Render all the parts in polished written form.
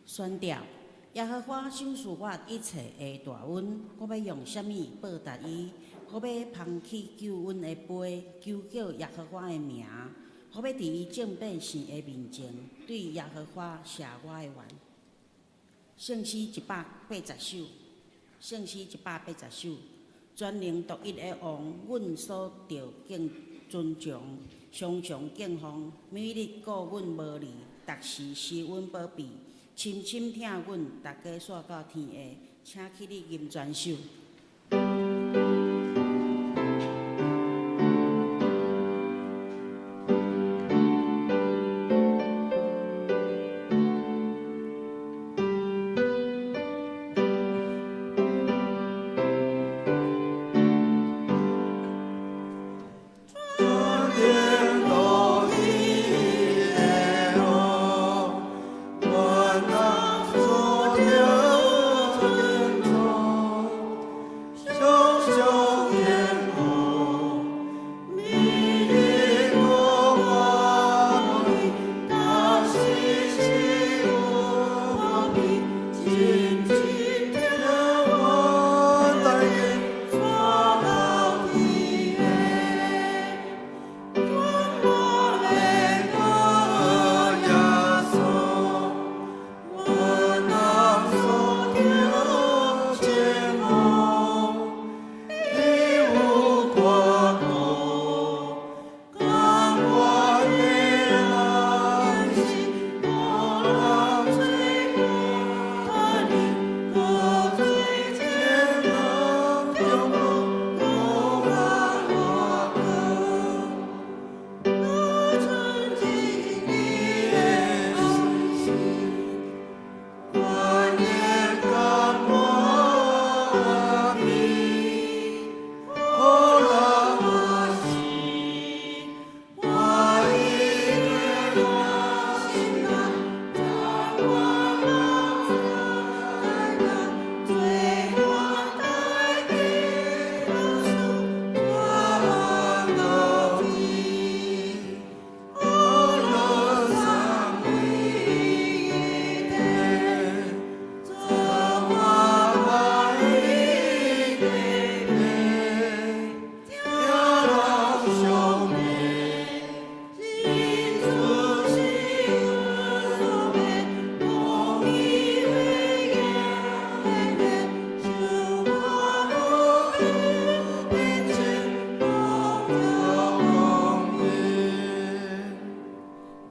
宣調，耶和華賞賜我一切的大恩，我欲用啥物報答伊？我欲捧起救恩的杯，求叫耶和華的名。我欲佇伊眾百姓的面前，對耶和華謝我的願。聖詩180首，聖詩180首，全能獨一的王，阮所著敬尊崇，常常敬奉，每日顧阮無離，逐時施阮保庇，深深疼阮，逐家煞到天下，請起立吟全首。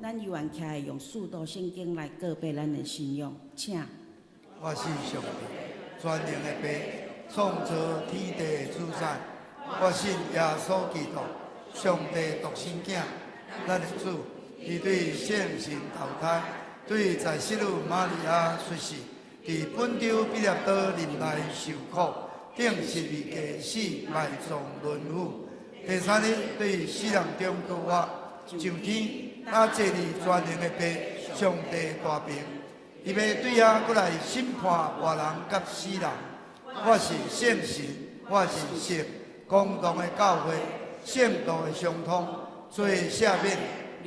咱猶原徛來用使徒聖經來告白咱的信仰，請。我信上帝，全能的父，創造天地的主宰。我信耶穌基督，上帝獨生囝，咱的主，伊對聖神投胎，對在聖女瑪利亞出世，佇本丟彼拉多忍耐受苦，釘十字架死埋葬淪腐。第三日對死人中復活，上天。啊！坐佇全能的父，上帝大爿，伊欲對遐閣來審判活人佮死人。我信聖神，我信聖公同的教會，聖徒的相通，罪赦免，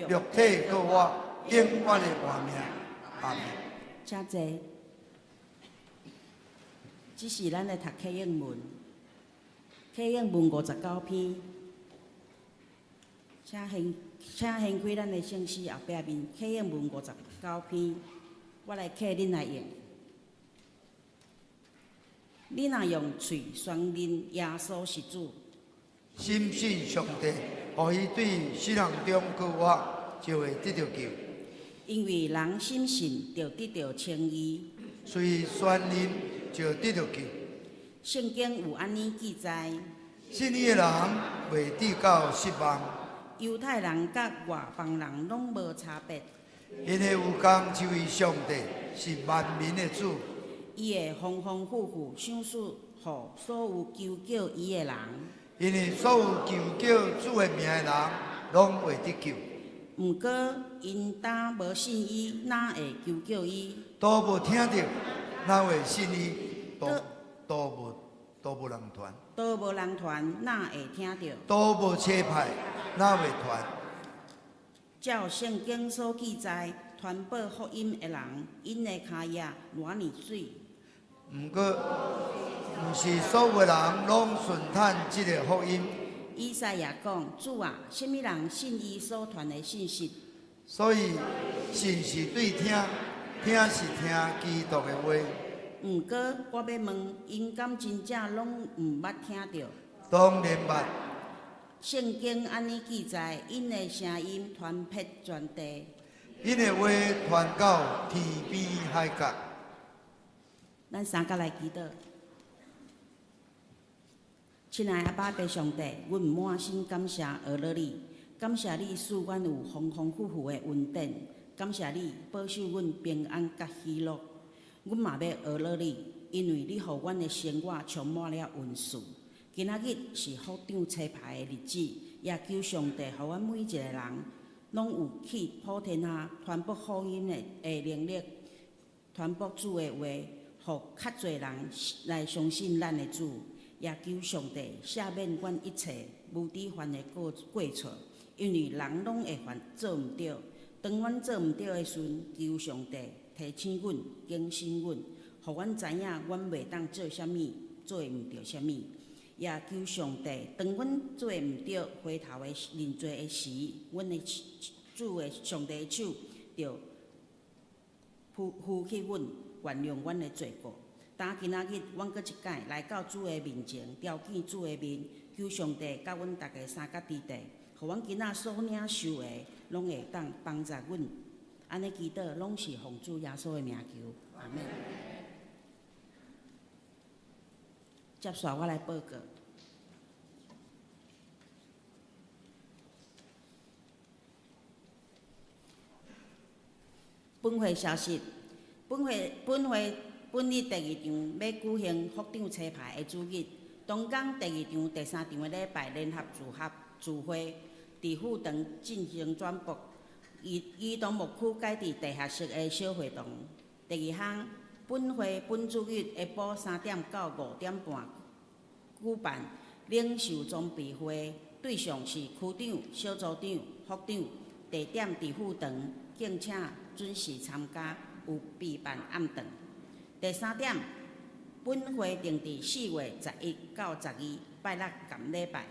肉體復活，永遠的活命。阿門。請坐。這是咱來讀啟應文，啟應文59篇。請掀，請掀開咱的聖詩後壁面，啟應文59篇，我來課恁來用。你若用喙宣認耶穌是主，深信上帝，予伊對死人中復活，就會得著救。因為人深信就得著稱義，喙宣認就得著救。聖經有按呢記載：信伊的人袂致到失望。猶太人佮外邦人攏無差別。𪜶的有仝一位上帝，是萬民的主。伊會豐豐富富賞賜予所有求叫伊的人。因為所有求叫主的名的人，攏會得救。毋過，𪜶若無信伊，哪會求叫伊？都無聽著，哪會信伊？都都無都無人傳。都無人傳，哪會聽著？都無差派，哪會傳？照聖經所記載，傳報福音的人，𪜶的跤跡偌爾媠。毋過，毋是所有人攏順趁這个福音。以賽亞講：主啊，啥物人信伊所傳的信息？所以信是對聽，聽是聽基督的話。毋過，我欲問，𪜶敢真正攏毋捌聽著？當然捌。聖經按呢記載，𪜶的聲音傳遍全地，𪜶的話傳到天邊海角。咱三佮來祈禱。親愛的阿爸父上帝，阮滿心感謝阿樂你，感謝你賜阮有豐豐富富的恩典，感謝你保守阮平安佮喜樂。阮嘛欲阿樂你，因為你予阮的生活充滿了恩賜。今仔日是福長差派的日子，也求上帝予阮每一个人，攏有去普天下傳播福音的能力，傳播主的話，予較濟人來相信咱的主。也求上帝赦免阮一切無知犯的過錯，因為人攏會犯做毋對。當阮做毋對的時陣，求上帝提醒阮、警醒阮，予阮知影阮袂當做啥物，做毋著啥物。也求上帝，當阮做毋對、回頭的認罪的時，阮的主的上帝的手就扶起阮，原諒阮的罪過。當今仔日，阮閣一擺來到主的面前，朝見主的面，求上帝佮阮逐家相佮佇地，予阮今仔所領受的，攏會當幫助阮。按呢祈禱，攏是奉主耶穌的名求，阿們。接紲我來報告。本會消息，本會本會本日第二場欲舉行福長差派的主日，當天第二場、第三場的禮拜聯合組合聚會，佇副堂進行轉播。兒童牧區改佇地下室的小會堂。第二項，本會本主日下晡3點到5點半舉辦領袖裝備會，對象是區長、小組長、副長，地點佇副堂，敬請準時參加，有備辦暗頓。第三點，本會定佇4月11到12拜六佮禮拜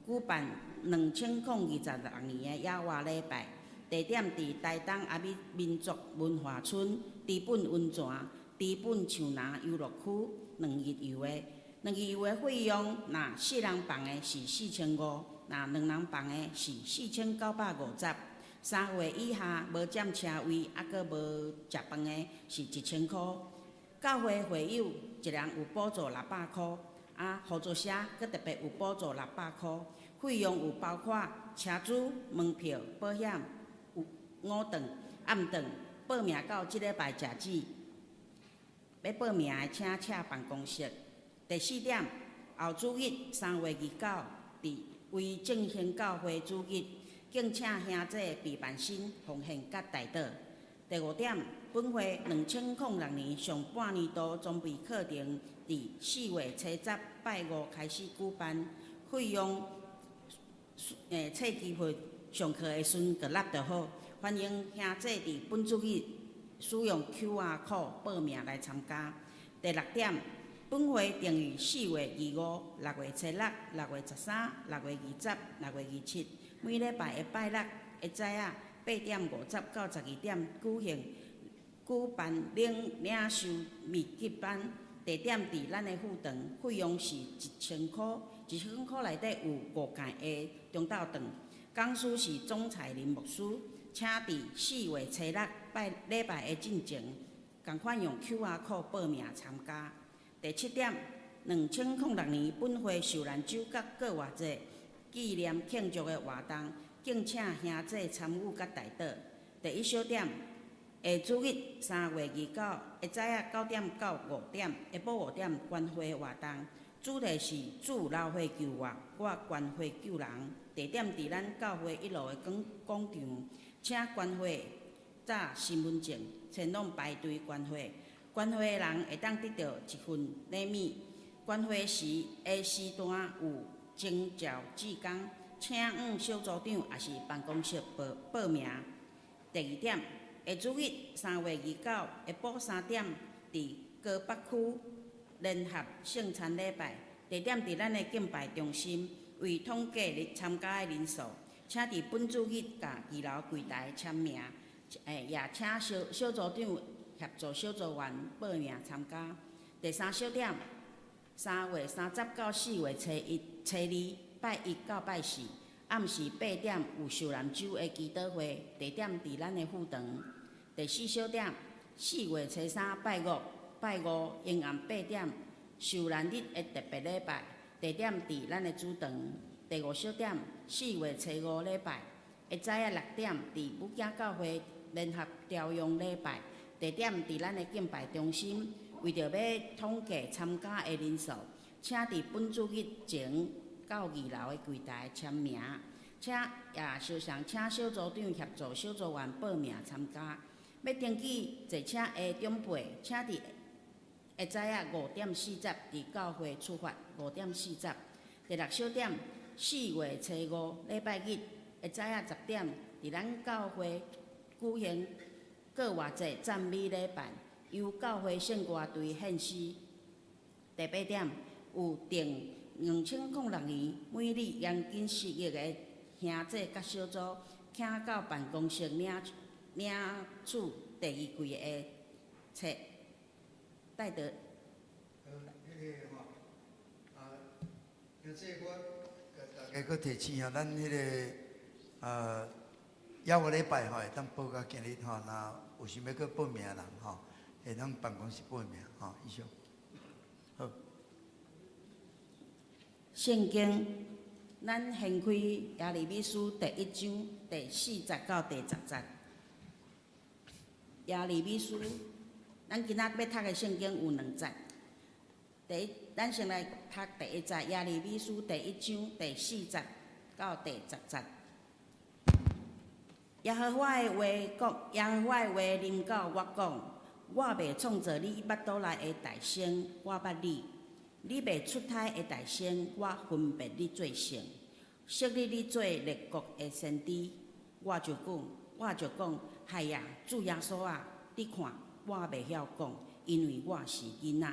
舉辦2026年的野外禮拜，地點佇台東阿美民族文化村知本溫泉、知本樹林遊樂區兩日遊的。兩日遊的費用，若四人房的是4500，若兩人房的是4950。3歲以下無佔車位，猶閣無食飯的，是1000箍。教會會友一人有補助600箍，啊，合作社閣特別有補助600箍。費用有包括車資、門票、保險、有午頓、暗頓。報名到這禮拜截止。欲報名的，請洽辦公室。第四點，後主日3月29，佇為正興教會主日，敬請兄弟備辦新奉獻佮代禱。第五點，本會2006年上半年度裝備課程，佇4月初10拜五開始舉辦，費用，冊機會上課的時陣閣納就好。歡迎兄弟佇本主日使用 QR code 報名來參加。第六點，本會定於4月25、6月初6、6月13、6月20、6月27，每禮拜的拜六的早仔8點50到12點舉行舉辦領袖密集班，地點佇咱的副堂，費用是1000箍，1000箍內底有五屆的中晝頓。講師是鍾彩玲牧師，請佇4月初6拜禮拜的進前，仝款用 QR code 報名參加。第七點，2006年本會受難週佮過活節紀念慶祝的活動，敬請兄弟參與佮代禱。第一小點，下主日3月29的早仔9點到5點，下晡5點關懷活動，主題是主流血救我，我捐血救人。地點佇咱教會一樓的廣場，請捐血紮身份證，前往排隊捐血。捐血的人會當得著一份禮物。捐血時的時段有徵召志工，請往小組長抑是辦公室報名。第二點，下主日3月29下晡3點，佇高北區聯合聖餐禮拜，地點佇咱的敬拜中心。為統計參加的人數，請佇本主日共二樓櫃台簽名，也請小小組長協助小組員報名參加。第三小點，3月30到4月初一、初二，拜一到拜四，暗時8點有受難週的祈禱會，地點佇咱的副堂。第四小點，4月初三拜五、拜五下暗8點，受難日的特別禮拜，地點佇咱的主堂。第五小點，4月初五禮拜，下早仔6點，佇母囝教會聯合調用禮拜，地點佇咱的敬拜中心。為著欲統計參加的人數，請佇本主日前到二樓的櫃台簽名。請也相送請小組長協助小組員報名參加。欲登記坐車的長輩，請佇下早仔5點40佇教會出發。5點40。第六小點，4月初五禮拜日下早仔10點，佇咱教會舉行過活節讚美禮拜，由教會聖歌隊獻詩。第八點，有訂2006年每日嚴謹實役的兄姐佮小組，請到辦公室領領取第二季的冊。帶的。彼個吼，啊，兄姐我共大家閣提醒下，咱彼個猶個禮拜吼，會當報到今日吼，若有想欲閣報名的人吼，會當辦公室報名吼，以上。好。聖經，咱掀開耶利米書第一章第四節到第十節。耶利米書，咱今仔欲讀的聖經有兩節。第一，咱先來讀第一節，耶利米書第一章第四節到第十節。耶和華的話講，耶和華的話臨到我講，我未創造你腹肚內的大生，我捌你；你未出胎的大生，我分別你做聖，設立你做列國的先知。我就講，我就講，孩啊，主耶穌啊，你看，我袂曉講，因為我是囡仔。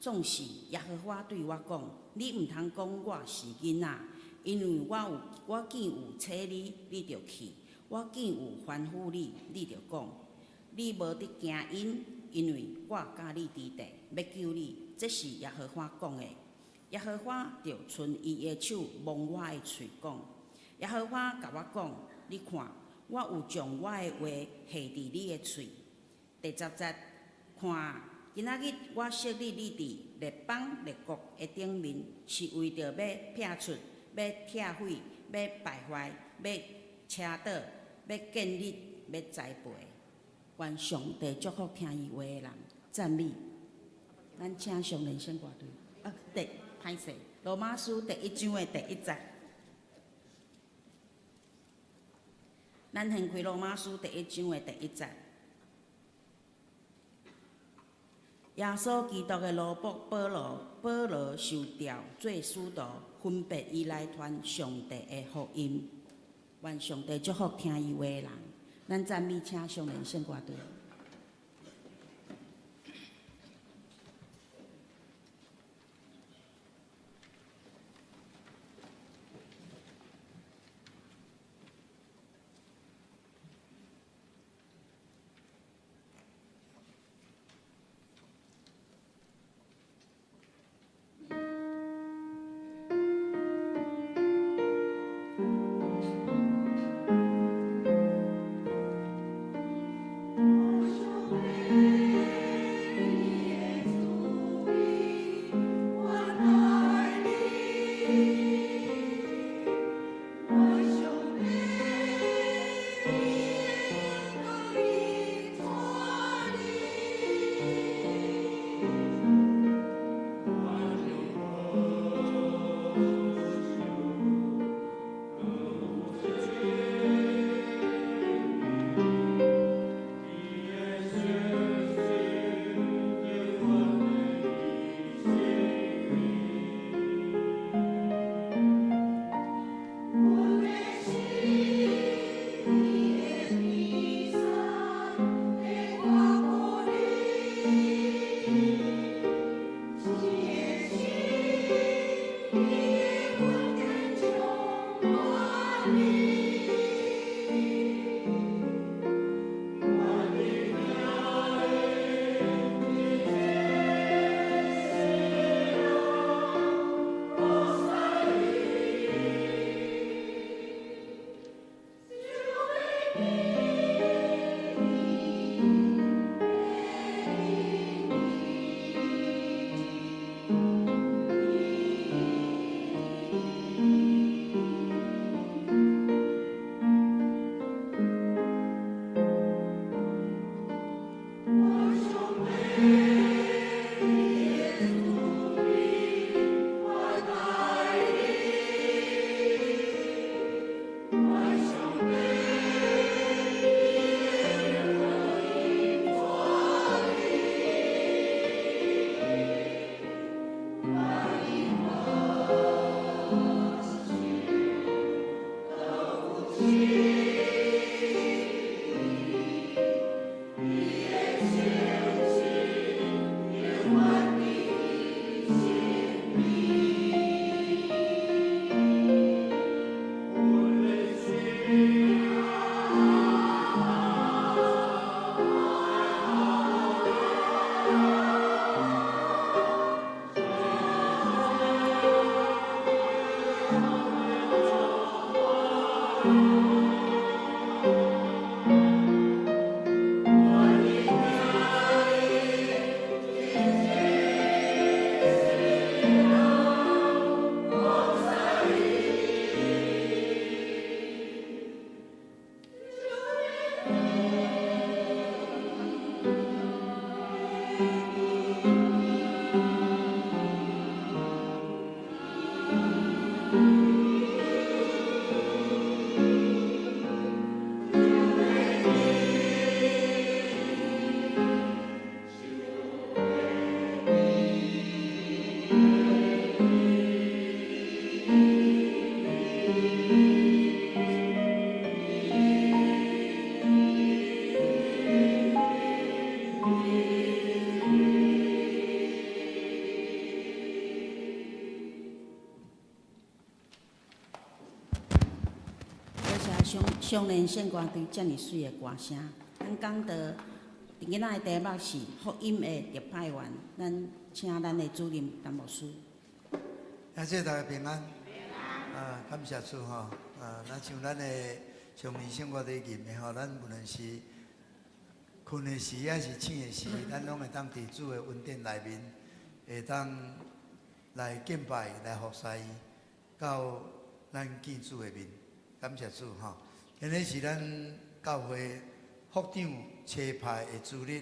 總是耶和華對我講，你毋通講我是囡仔，因為我有我見有差你，你就去；我見有吩咐你，你就講。你無得驚𪜶，因為我佮你佇佇，欲救你。這是耶和華講的。耶和華就伸伊的手摸我的喙講。耶和華共我講，你看，我有將我的話下佇你的喙。第十節，看，今仔日我設立你佇列邦列國的頂面，是為著欲拆出、欲拆毀、欲敗壞、欲車倒、欲建立、欲栽培。願上帝祝福聽伊話的人，讚美。咱請上人聖歌隊。啊，對，歹勢，羅馬書第一章的第一節。咱掀開羅馬書第一章的第一節。耶穌基督的奴僕保羅，保羅受召做使徒，分別伊來傳上帝的福音。願上帝祝福聽伊話的人。咱讚美請上人聖歌隊。我相連聖歌隊遮爾媠的歌聲。咱講到今仔的題目是福音的特派員，咱請咱的主任陳牧師。感謝大家平安。啊，感謝主吼。啊，咱像咱的上年生活的吟的吼，咱無論是睏的時抑是醒的時，咱攏會當佇主的恩典內面，會當來敬拜、來服侍伊，到咱見主的面。感謝主吼。今日是咱教會福長差派的主日，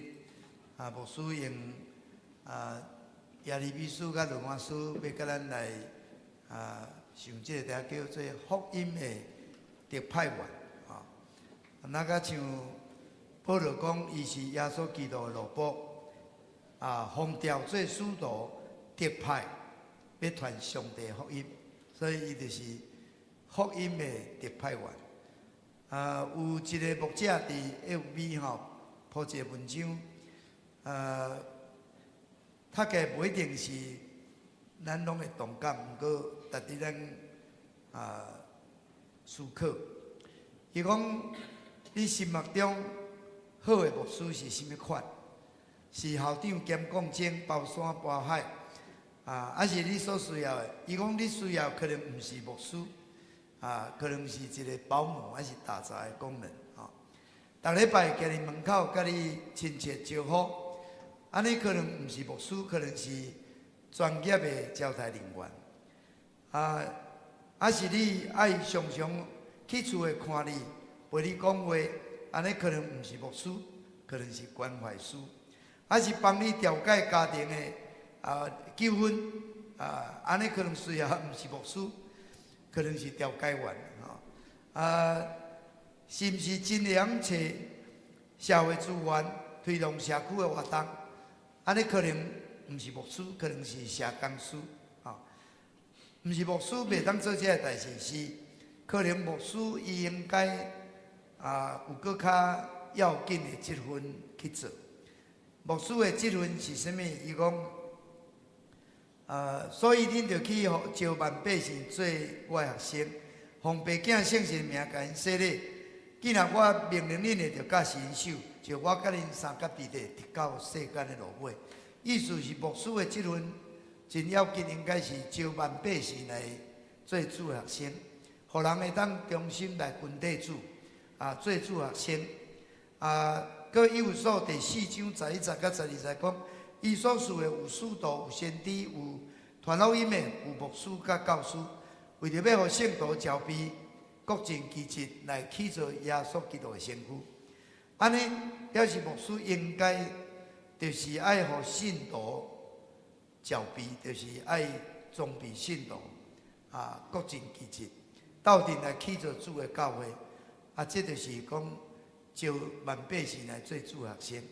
啊，牧師用啊耶利米書佮羅馬書，欲佮咱來啊上這個題叫做福音的特派員，吼。若佮像保羅講，伊是耶穌基督的奴僕，啊，奉召做使徒特派，欲傳上帝福音，所以伊就是福音的特派員。啊，有一個牧者佇 FB 吼 po 一個文章，讀起來無一定是咱攏會同感，毋過值得咱啊思考。伊講，你心目中好的牧師是啥物款？是校長兼講精，包山包海，啊，抑是你所需要的？伊講你需要可能毋是牧師，啊，可能是一個保姆，抑是打雜的工人，吼。逐禮拜行入門口，共你親切招呼，按呢可能毋是牧師，可能是專業的招待人員。啊，抑是你愛常常去厝的看你，陪你講話，按呢可能毋是牧師，可能是關懷師，抑是幫你調解家庭的啊糾紛，啊，按呢可能需要毋是牧師，可能是調解員，吼。啊，是毋是真會曉揣社會資源，推動社區的活動？按呢可能毋是牧師，可能是社工師，吼。毋是牧師袂當做這个代誌，是可能牧師伊應該啊有閣較要緊的職分去做。牧師的職分是啥物？伊講，啊，所以恁著去召萬百姓做我的學生，奉父子聖神名共𪜶洗禮。既然我命令恁的，就佮遵守，就我佮恁相佮佇咧，直到世間的落尾。意思是牧師的職分真要緊，應該是召萬百姓來做主的學生，予人會當忠心來跟綴主，啊，做主學生。啊，閣以弗所第四章十一節佮十二節講，伊所賜的有使徒、有先知、有傳福音的、有牧師佮教師，為著欲予聖徒齊備，各盡其職來起造耶穌基督的身軀。按呢，表示牧師應該就是愛予信徒齊備，就是愛裝備信徒，啊，各盡其職，鬥陣來起造主的教會。啊，這就是講召萬百姓來做主學生。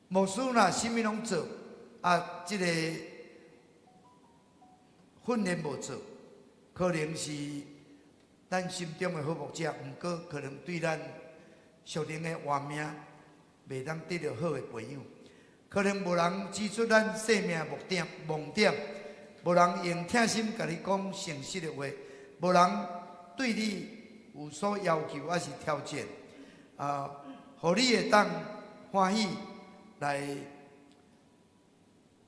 牧師若啥物攏做，啊，這個訓練無做，可能是咱心中的好牧者，毋過可能對咱屬靈的活命袂當得著好的培養，可能無人指出咱生命目點盲點，無人用疼心共你講誠實的話，無人對你有所要求抑是挑戰，啊，予你會當歡喜來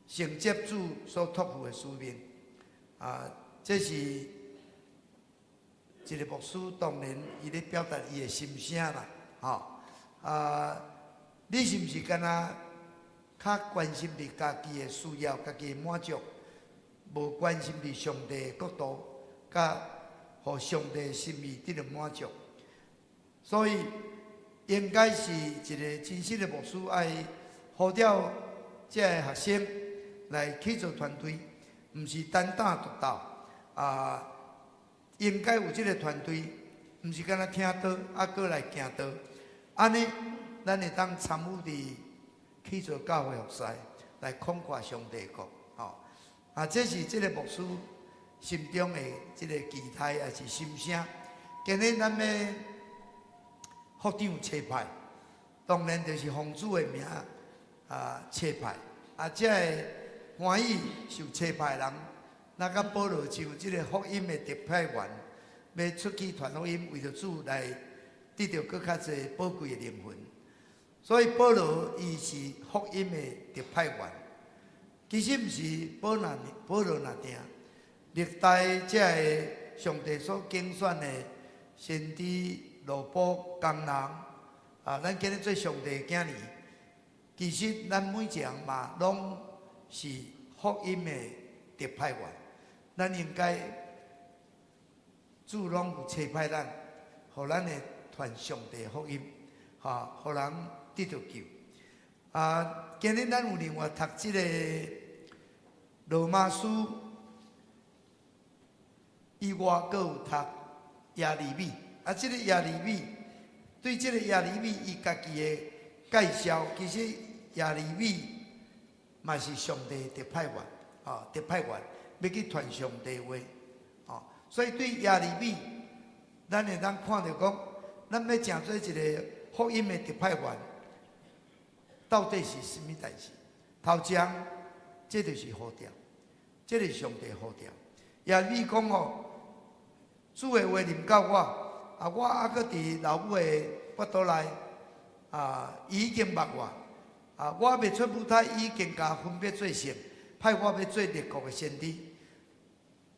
承接主所託付的使命，啊，這是一個牧師當然伊咧表達伊的心聲啦，吼，啊，你是毋是敢若較關心佇家己的需要、家己的滿足，無關心佇上帝的國度，佮予上帝的心意得著滿足？所以應該是一個真實的牧師愛呼召這个學生來去做團隊，毋是單打獨鬥啊！應該有這個團隊，毋是干焦聽道，啊，閣來行道。按呢，咱會當參與佇去做教會服侍，來擴闊上帝國。吼，啊，這是這個牧師心中的這個期待，抑是心聲。今日咱欲福長差派，當然就是奉主的名啊差派。啊，才會歡喜受差派的人，若佮保羅像這個福音的特派員，欲出去傳福音，為著主來得著閣較濟寶貴的靈魂。所以保羅伊是福音的特派員，其實毋是保羅保羅爾定，歷代這个上帝所揀選的先知、奴僕、工人，啊，咱今日做上帝的囝兒，其實咱每一個人嘛，攏是福音的特派員。咱應該主攏有差派咱，予咱會傳上帝福音，哈，予人得著救。啊，今日咱有另外讀這個羅馬書以外，閣有讀耶利米。啊，這個耶利米對這個耶利米伊家己的介紹，其實耶利米嘛是上帝特派員，啊，特派員欲去傳上帝話，哦，所以對耶利米，咱會當看著講，咱欲成做一個福音的特派員，到底是啥物代誌？頭前，這就是呼召，這是上帝呼召。耶利米講吼，主的話臨到我，啊，我猶閣佇老母的腹肚內，啊，伊已經捌我，啊，我未出母胎，已經共分別做聖，派我欲做列國的先知。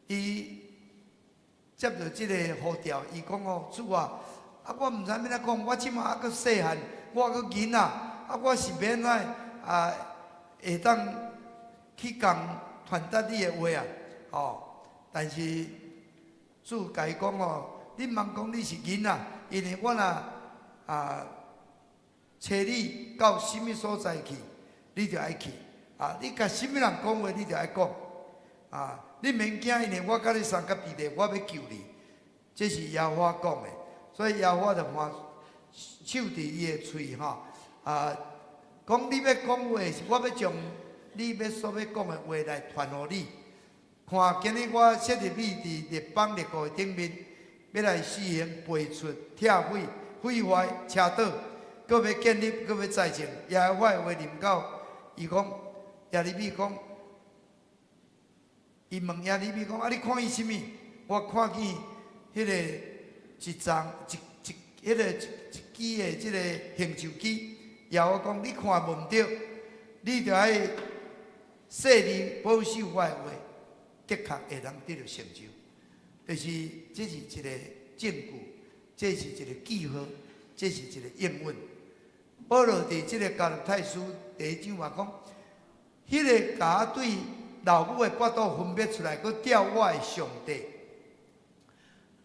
伊接著這个呼召，伊講吼，主啊，啊，我毋知欲按怎講，我這馬猶閣細漢，我猶閣囡仔，啊，我是欲按怎啊，會當去共傳達你的話啊？哦，但是主共伊講吼，你毋通講你是囡仔，因為我若啊，差你到啥物所在去，你就愛去。啊，你共啥物人講話，你就愛講。啊，你免驚，因為我佮你相佮佇咧，我欲救你。這是耶和華講的，所以耶和華就按手佇伊的喙吼，啊，講你欲講話，我欲將你欲所欲講的話來傳予你。看，今日我設立你佇列邦列國的頂面，欲來施行拔出、拆毀、毀壞、車倒，閣欲建立，閣欲栽種。耶和華的話臨到，伊講，耶利米講，伊問耶利米講：啊，你看見啥物？我看見彼个一叢一一彼个一支的這个杏樹枝。耶和華講：你看無毋對，你著愛細膩保守我的話，的確會當得著成就。就是這是一個證據，這是一個記號，這是一個應允。保羅佇這个加拉太書第一章嘛講，彼个共我對老母的腹肚分別出來，閣召我的上帝，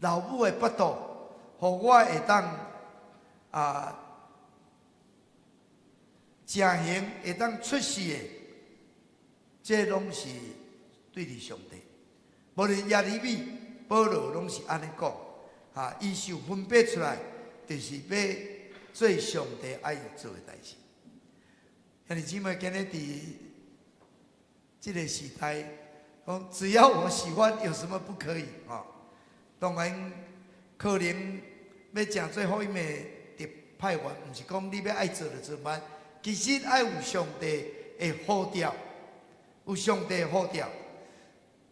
老母的腹肚，予我會當啊成形，會當出世的，這攏是對佇上帝。無論耶利米、保羅攏是按呢講，啊，伊受分別出來，就是欲做上帝愛伊做的代誌。兄弟姊妹，今日佇這个時代，講只要我喜歡，有什麼不可以？吼，當然可能欲成做福音的特派員，毋是講你欲愛做就做嘛。其實愛有上帝的呼召，有上帝的呼召。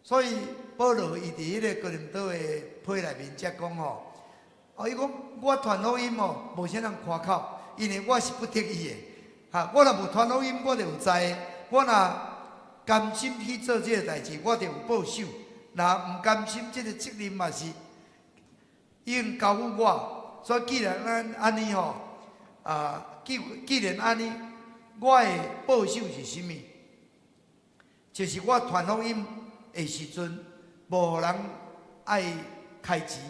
所以保羅伊佇彼个哥林多的批內面才講吼，哦，伊講我傳福音哦，無啥人誇口，因為我是不得已的。哈，我若無傳福音，我就有災；我若甘心去做這个代誌，我就有報酬；若毋甘心，這个責任嘛是已經交予我。所以既然按按呢吼，啊，既然按呢，我的報酬是啥物？就是我傳福音的時陣，無予人愛開錢、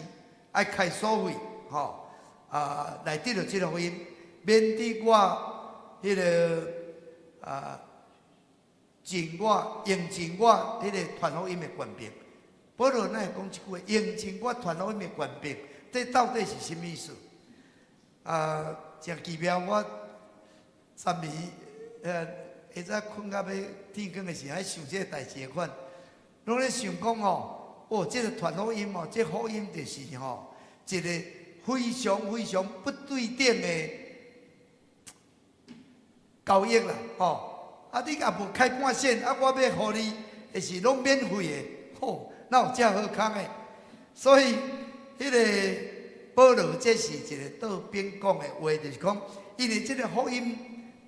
愛開所費，吼啊，來得著這个福音，免得我彼个啊盡我用盡我彼个傳福音的權柄。保羅哪會講這句話？用盡我傳福音的權柄，這到底是啥物意思？啊，誠奇妙！我昨暝下早睏到欲天光的時，喺想這个代誌的款，攏咧想講吼，哦，這个傳福音哦，這福音就是吼一個非常非常不對等的交易啦，吼！啊，你也無開半仙，啊，我欲予你，會是攏免費的，吼，哪有遮好康的？所以，彼个保羅這是一个倒反講的話，就是講，因為這个福音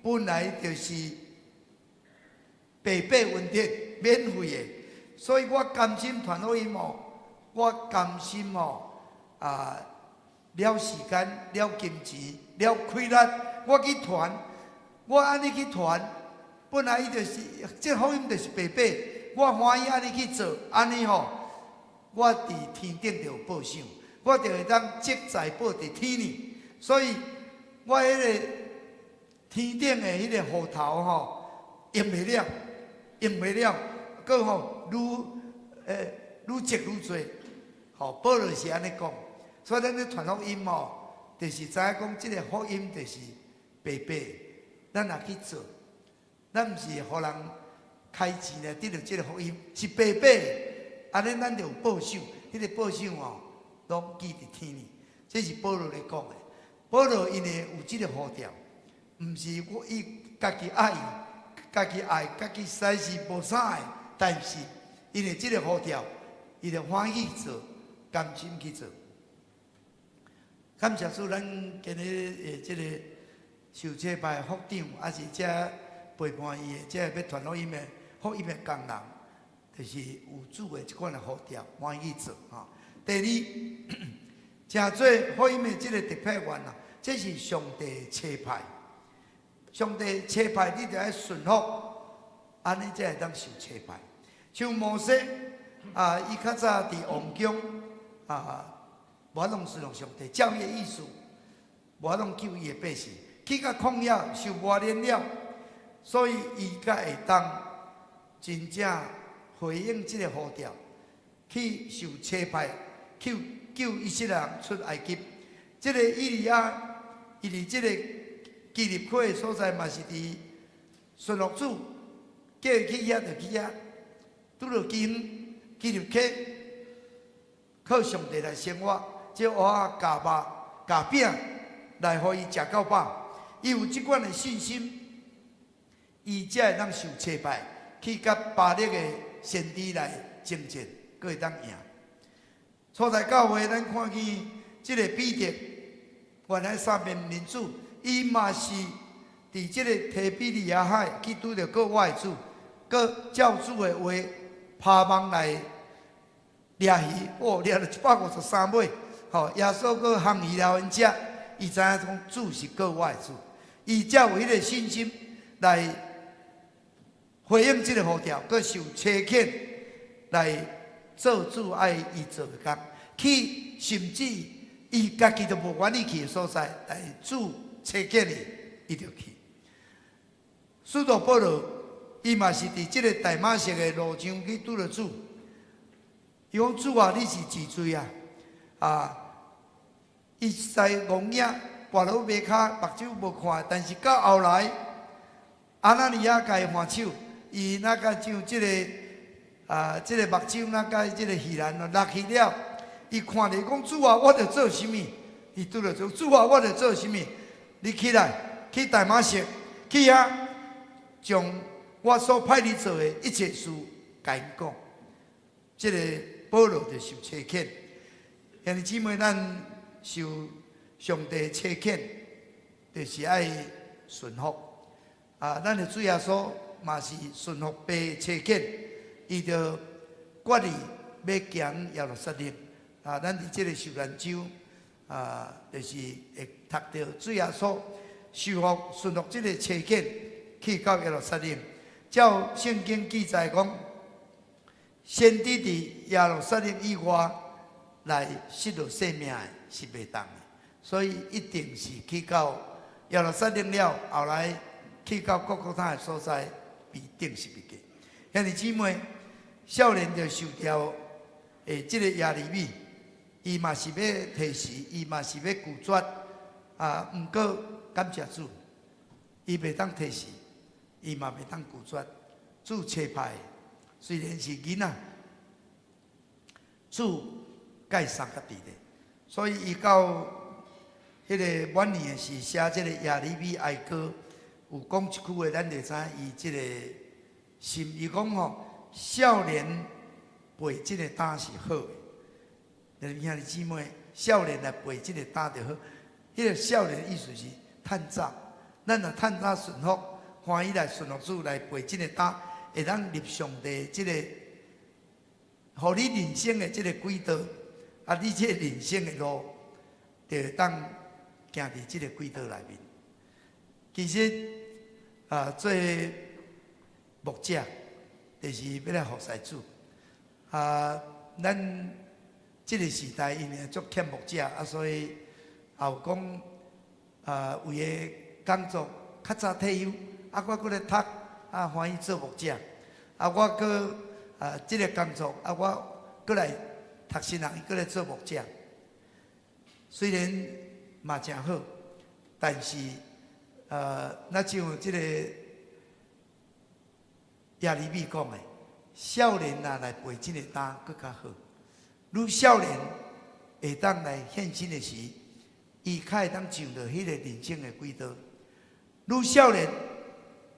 本來就是白白恩典、免費的，所以我甘心傳福音哦，我甘心哦啊，了時間、了金錢、了氣力，我去傳，我按呢去傳，本來伊就是，這福音就是白白，我歡喜按呢去做，按呢吼，我佇天頂就有報賞，我就會當積財寶佇天裡，所以我彼个天頂的彼個戶頭吼，用袂了，用袂了，閣吼愈積愈濟，吼，保羅是按呢講，所以咱咧傳福音吼，就是知影講這个福音就是白白，咱若去做，咱毋是予人開錢來得著這个福音，是白白，按呢咱就有報賞，彼個報賞吼，攏記佇天裡。這是保羅咧講的。保羅因為有這个呼召，毋是我伊家己愛，家己愛，家己實在是無啥的，但是因為這个呼召，伊就歡喜做，甘心去做。感謝主，咱今日的這个受差派副長，抑是這陪伴伊的，這欲傳福音的福音的工人，就是有主的這款的呼召，歡喜做吼。第二，成做福音的這个特派員啊，這是上帝差派。上帝差派你，著愛順服，按呢才會當受差派。像摩西啊，伊較早佇王宮啊，無法度順服上帝，照伊的意思，無法度救伊的百姓，去到曠野受磨練了，所以伊才會當真正回應這个呼召，去受差派，去救以色列人出埃及。這个以利亞，伊佇這个基立溪的所在，嘛是佇順服主，叫伊去遐就去遐，拄著基立溪，靠上帝來生活，這蚵仔咬肉咬餅來予伊食夠飽。伊有這款的信心，伊才會當受差派去佮巴力的先知來爭戰，閣會當贏。初代教會，咱看見這个彼得，原來三面認主，伊嘛是佇這个提比利亞海去拄著閣我的主，閣照主的話拋網來掠魚，哦，掠著153尾，吼，耶穌閣烘魚來予𪜶食，伊知影講主是閣我的主，伊才有彼个信心來回應這个呼召，閣受差遣來做主愛伊做的工，去甚至伊家己都無願意去的所在，但是主差遣伊，伊就去。使徒保羅，伊嘛是佇這个大馬色的路上去拄著主。伊講主啊，你是治罪啊！啊，伊在戇影，跋落馬跤，目睭無看，但是到後來，亞拿尼亞共伊按手，伊若共將這个啊，這个目睭若共這个魚籃落去了，伊看著講主啊，我著做啥物？伊拄著做主啊，我著做啥物？你起來，去大馬色，去遐將我所派你做的一切事，共𪜶講。這个保羅就受差遣，兄弟姊妹，咱受上帝差遣，就是愛順服。啊，咱的主耶穌嘛是順服父差遣，伊就決意欲行耶路撒冷。啊，咱佇這个受難週，啊，就是會讀著主耶穌受服順服這个差遣，去到耶路撒冷。照聖經記載講，先知佇耶路撒冷以外來失落性命的是袂當的，所以一定是去到耶路撒冷了，後來去到各各他的所在被釘十字架。兄弟姊妹，少年就受調的這个耶利米，伊嘛是欲提示，伊嘛是欲拒絕啊。毋過感謝主，伊袂當提示，伊嘛袂當拒絕。主差派，雖然是囡仔，主共伊相佮佇咧，所以伊到彼个晚年的時寫這个耶利米哀歌，有講一句話，咱就知伊這个心。伊講吼，少年背這个擔是好的。兄弟姊妹，少年來背這个擔就好。彼个少年意思是趁早，咱若趁早順服，歡喜來順服主來背這个擔，會當入上帝這个，予你人生的這个軌道，啊，你這个人生的路，就會當行佇這个軌道內面。其實啊，做牧者就是欲來服侍主。啊，咱這个時代因為足欠牧者，啊，所以也有講啊，為了工作較早退休，啊，我閣咧讀，啊，歡喜做牧者，啊，我閣啊，這个工作，啊，我閣來讀神學，閣來做牧者。雖然嘛誠好，但是若像這个耶利米講的，少年若來背這个擔，閣較好。愈少年會當來獻身的時，伊較會當上著彼个人生的軌道。愈少年，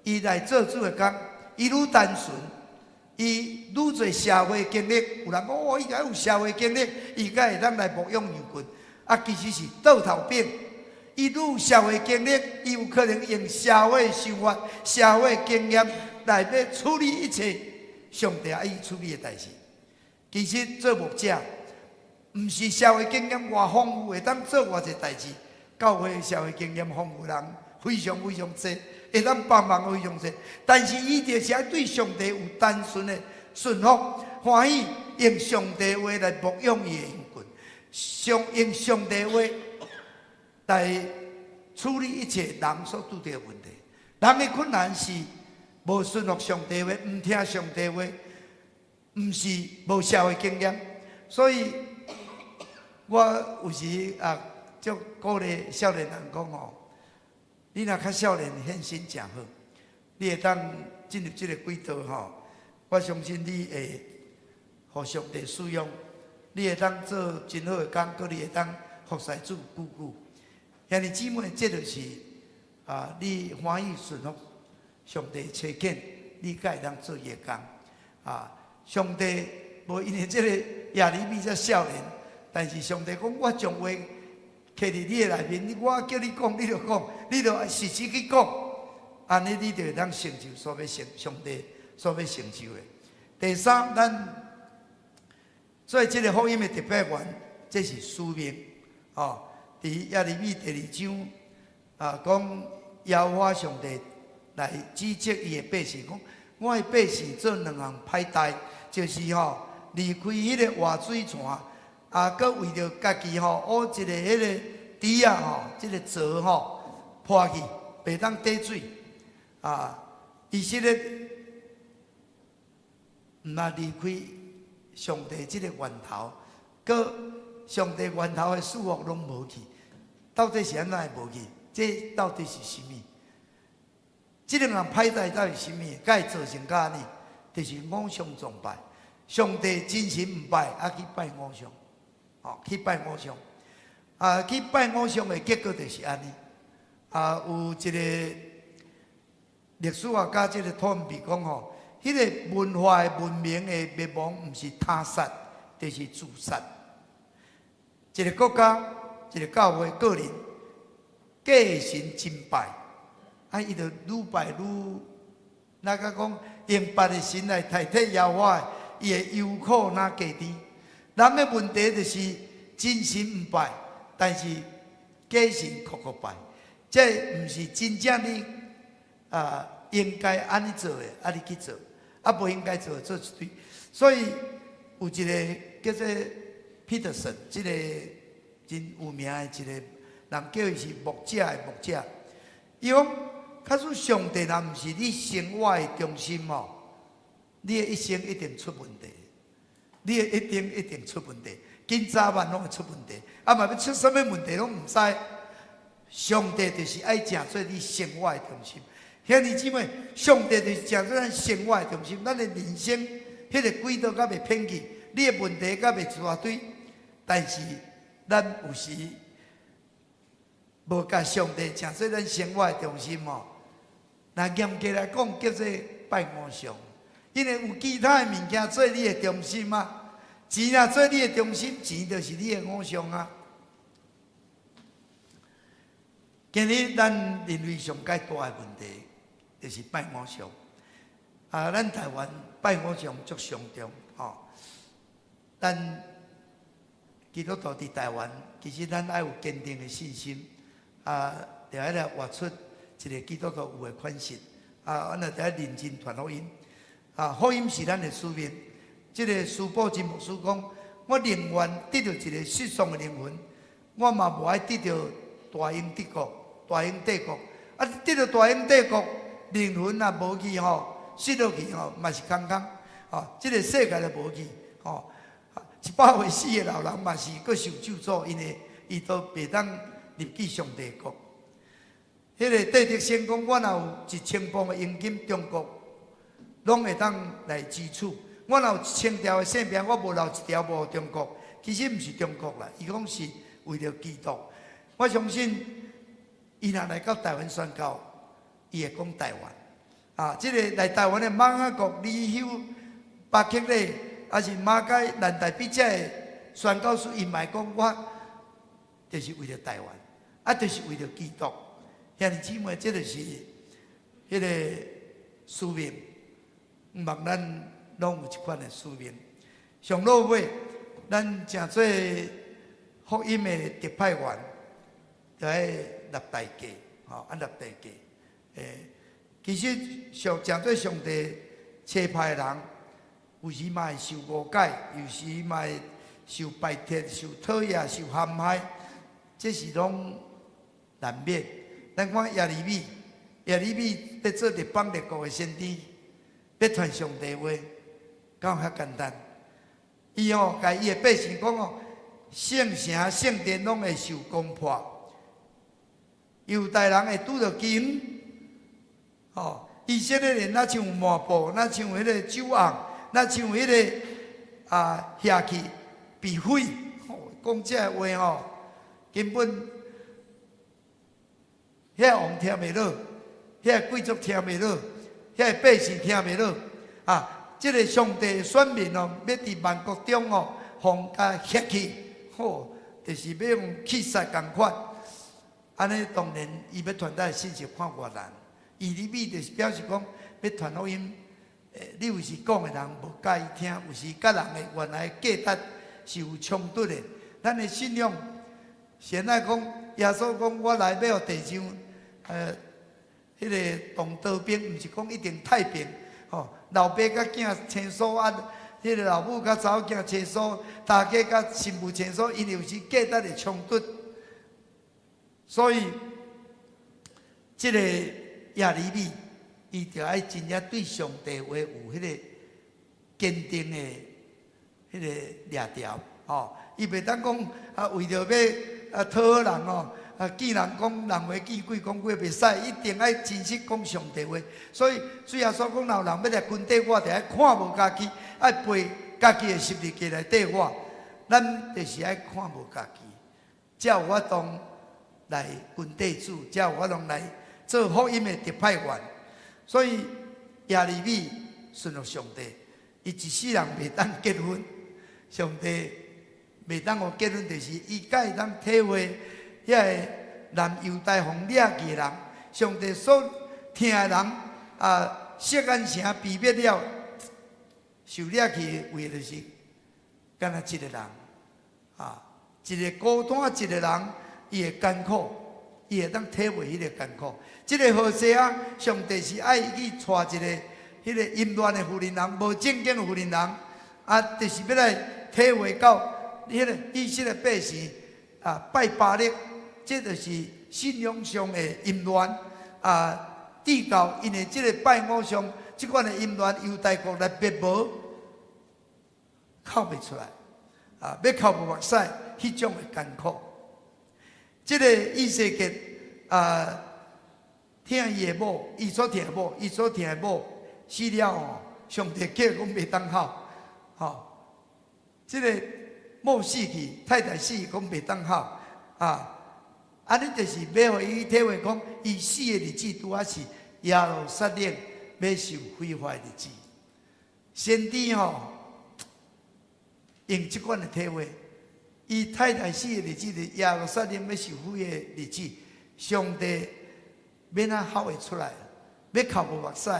伊來做主的工，伊愈單純，伊愈濟社會經歷。有人講哦，伊敢有社會經歷，伊才會當來牧養羊群。啊，其實是倒頭反。伊愈有社會經歷，伊有可能用社會想法、社會經驗來欲處理一切上帝愛伊處理的代誌。其實做牧者，毋是社會經驗偌豐富會當做偌濟代誌。教會社會經驗豐富人非常非常濟，會當幫忙非常濟。但是伊就是愛對上帝有單純的順服，歡喜用上帝話來牧養伊的羊群，用上帝話來處理一切人所拄著的問題。人的困難是無順服上帝話，毋聽上帝話，毋是無社會經驗。所以，我有時啊，足鼓勵少年人講吼，你若較少年獻身誠好，你會當進入這个軌道吼，我相信你會予上帝使用，你會當做真好的工，閣你會當服侍主久久。兄弟姊妹，這就是啊，你歡喜順服上帝差遣，你才會當做伊的工。啊，上帝無因為這个耶利米遮少年，但是上帝講，我將話放佇你的內面，我叫你講，你就講，你就愛實際去講，按呢你就會當成就所欲成上帝所欲成就的。第三，咱做這个福音的特派員，這是使命。哦，佇耶利米第二章啊，講耶和華上帝來指責伊的百姓，講我的百姓做兩項歹代，就是吼離開彼个活水泉，啊，閣為著家己吼挖一个彼个池仔吼，這个槽吼破去，袂當貯水。啊，以色列毋但離開上帝這个源頭，閣上帝源頭的祝福攏無去，到底是按怎會無去？這到底是啥物？這兩項歹代到底是啥物？才會造成按呢？就是偶像崇拜，上帝真神毋拜，啊去拜偶像，哦去拜偶像，啊去拜偶像的結果就是按呢。啊，有一个歷史學家這个湯比講吼，彼个文化的文明的滅亡，毋是他殺，就是自殺。一个國家，一个教會，個人，假神真拜，啊，伊就愈拜愈，若閣講用別的神來代替耶和華，伊的憂苦若加甜。人的問題就是真神毋拜，但是假神苦苦拜，這毋是真正你啊應該按呢做的，啊你去做，啊無應該做的做一堆。所以有一个叫做彼得森，這个真有名的一个人，叫伊是牧者的牧者。伊講，假使上帝若毋是你生活的中心哦，你的一生一定出問題，你的一定一定出問題，緊早晚攏會出問題，啊嘛欲出啥物問題攏毋知。上帝就是愛成做你生活的中心，兄弟姊妹，上帝就是成做咱生活的中心，咱的人生彼个軌道閣袂偏去，你的問題閣袂一大堆，但是咱有時無共上帝成做咱生活的中心哦。若嚴格來講，叫做拜偶像，因為有其他的物件做你的中心啊。錢若做你的中心，錢就是你的偶像啊。今日咱人類上蓋大的問題，就是拜偶像。啊，咱台灣拜偶像足傷重，吼。咱基督徒佇台灣，其實咱愛有堅定的信心，啊，著愛來活出一個基督徒有的款式。啊，咱著愛認真傳福音。啊，福音是咱的使命。這個司布真牧師講：我寧願得著一個失喪的靈魂，我嘛無愛得著大英帝國。大英帝國，啊，得著大英帝國，靈魂若無去吼，失落去吼，嘛是空空，吼，這個世界都無去，吼，100歲死的老人嘛是閣受咒詛，因為伊都袂當入去上帝國。彼個戴德生講，我若有1000磅的黃金，中國攏會當來支取。我若有1000條的性命，我無留一條無予中國。其實毋是中國啦，伊講是為著基督。我相信，伊若來到台灣宣教，伊會講台灣。啊，這個來台灣的瑪雅國李休、巴克禮，抑是馬偕、蘭大比這的宣教師，伊嘛會講我，就是為著台灣，啊，就是為著基督。兄弟姊妹，這就是彼個使命。毋望咱攏有這款的使命。上落尾，咱誠做福音的特派員，著愛立代價，吼，愛立代價。其實上誠做上帝差派的人，有時嘛會受誤解，有時嘛會受排斥、受討厭、受陷害，這是攏難免。咱看耶利米，耶利米欲做列邦列國的先知，欲傳上帝話，敢有遐簡單？伊吼，共伊的百姓講哦，聖城、聖殿攏會受攻破，猶大人會拄著金，吼，以色列人若像麻布，若像彼個酒甕，若像彼個啊瓦器被毀，吼，講這个話吼，根本遐王聽袂落，遐貴族聽袂落，遐百姓聽袂落，啊！這個上帝選民哦，欲佇萬國中哦，予共瓦棄，吼，就是欲用棄殺仝款。按呢當然，伊欲傳達的信息看偌難。耶利米就是表示講，欲傳福音，你有時講的人無佮意聽，有時佮人的原來價值是有衝突的。咱的信仰，現在講耶穌講，我來欲予地上，彼個動刀兵，毋是講一定太平，吼。老爸佮囝親疏啊，彼個老母佮查某囝親疏，大家佮新婦親疏，𪜶有時價值會衝突，所以這個耶利米，伊著愛真正對上帝話有彼個堅定的彼個掠條，吼，伊袂當講啊，為著欲啊討好人哦。啊，見人講人話，見鬼講鬼，袂使，一定愛真實講上帝話。所以主耶穌講，若有人欲來跟綴我，著愛看無家己，愛背家己的十字架來綴我。咱就是愛看無家己，才有法度來跟綴主，才有法度來做福音的特派員。所以耶利米順服上帝，伊一世人袂當結婚，上帝袂當予結婚，就是伊才會當體會遐个南猶大予掠去的人，上帝所疼的人啊，錫安城被滅了，受掠去的為的就是敢若一個人啊，一個孤單一個人，伊會艱苦，伊會當體會彼个艱苦。這個何西阿，上帝是愛伊去娶一个彼个淫亂的婦人人，無正經的婦人人，啊，就是欲來體會到彼个以色列百姓啊拜巴力。這就是信仰上的淫亂啊！直到因為這個拜偶像，這款的淫亂，猶大國來滅無，哭袂出來啊！欲哭無目屎，彼種的艱苦。這個以西結啊，疼伊的某，伊所疼的某，伊所疼的某死了吼，上帝叫講袂當孝，吼，這個某死去，太太死講袂當孝啊！按呢就是欲予伊體會講，伊死的日子拄仔是耶路撒冷欲受毀壞的日子。先知吼用這款的體會，伊太太死的日子，是耶路撒冷欲受毀的日子，上帝欲按怎吼會出來？欲哭無目屎，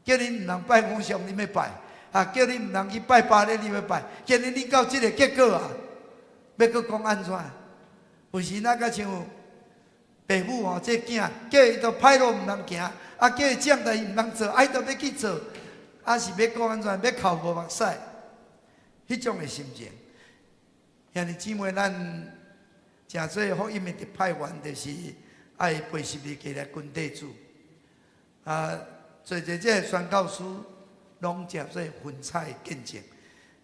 叫恁毋通拜偶像，恁欲拜；啊，叫恁毋通去拜巴力，恁欲拜。今日恁到這个結果啊，欲閣講按怎？有時咱較像爸母吼，這囝叫伊都歹路毋通行，啊，叫伊這樣代誌毋通做，啊，伊都欲去做，啊是欲講按怎？欲哭無目屎，彼種的心情。兄弟姊妹，咱誠濟福音的特派員，就是愛背十字架來跟綴主。啊，做者這个宣教師，攏誠濟雲彩的見證。